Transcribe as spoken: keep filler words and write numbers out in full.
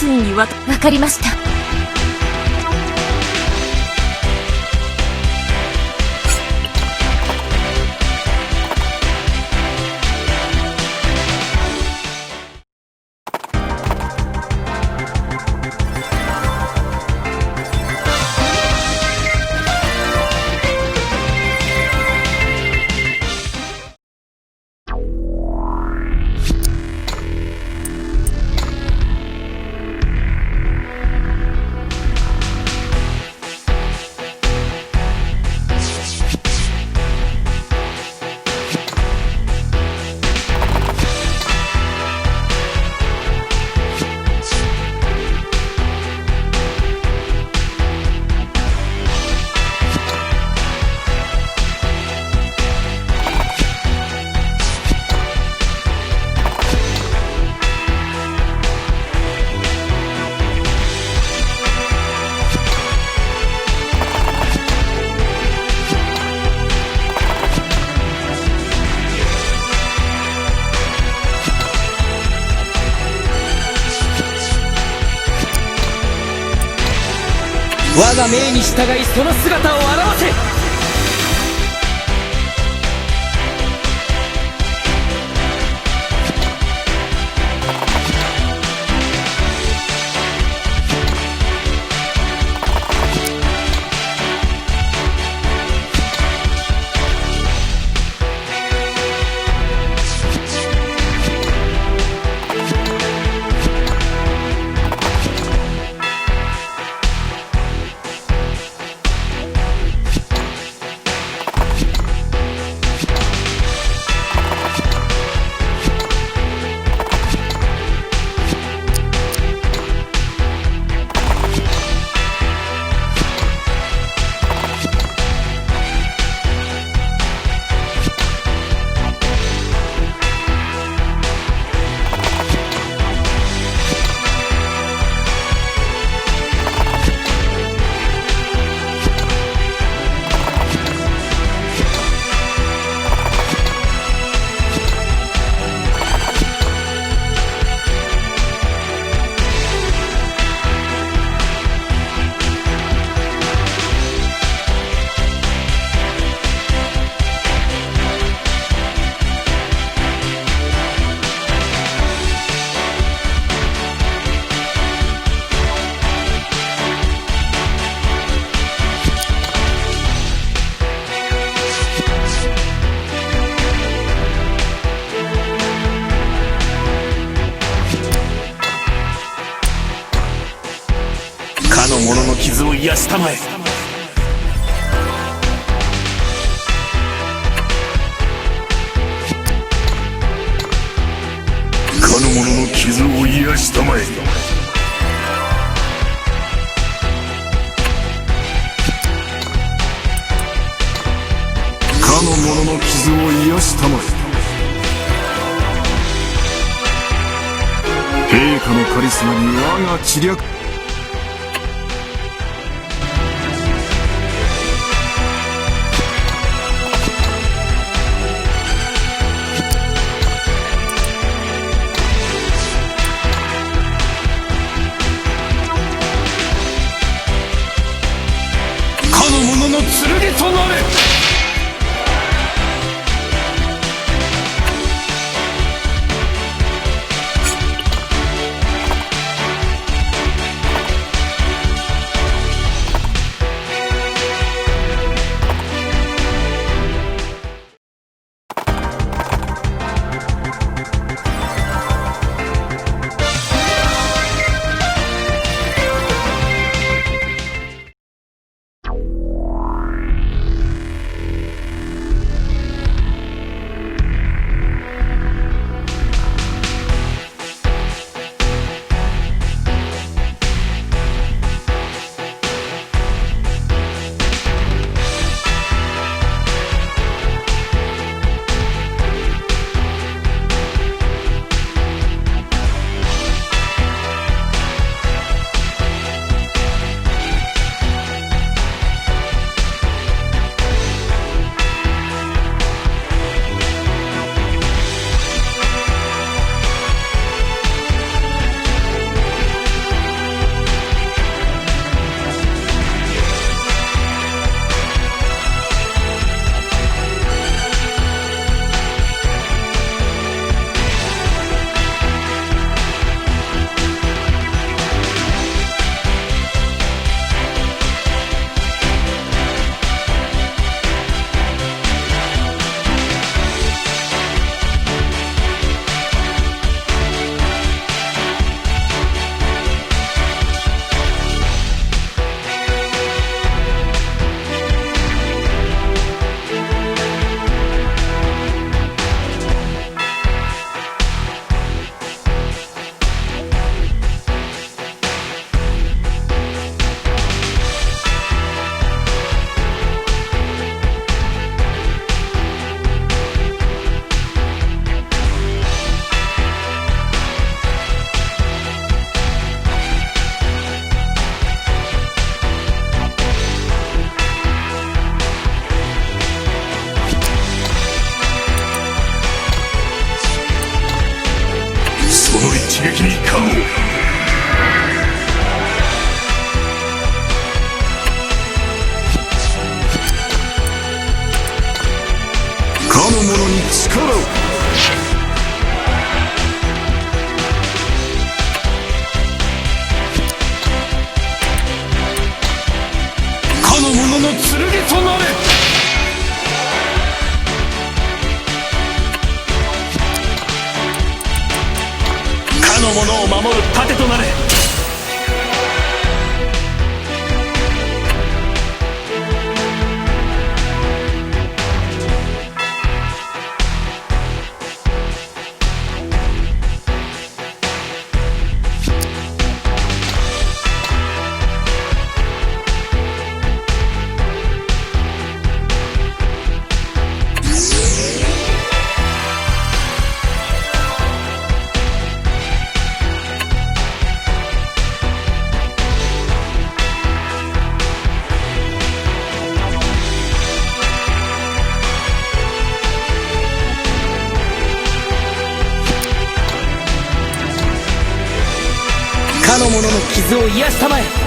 にわた、わかりました。 我が命に従い、その姿を現せ。 かの者の傷を癒したまえ。かの者の傷を癒したまえ。かの者の傷を癒したまえ。陛下のカリスマに我が知略。 かの者の剣となれ。 かいかも。かの者に力を。かの者の剣となれ。かの者を守る盾となれ。かの者の傷を癒したまえ。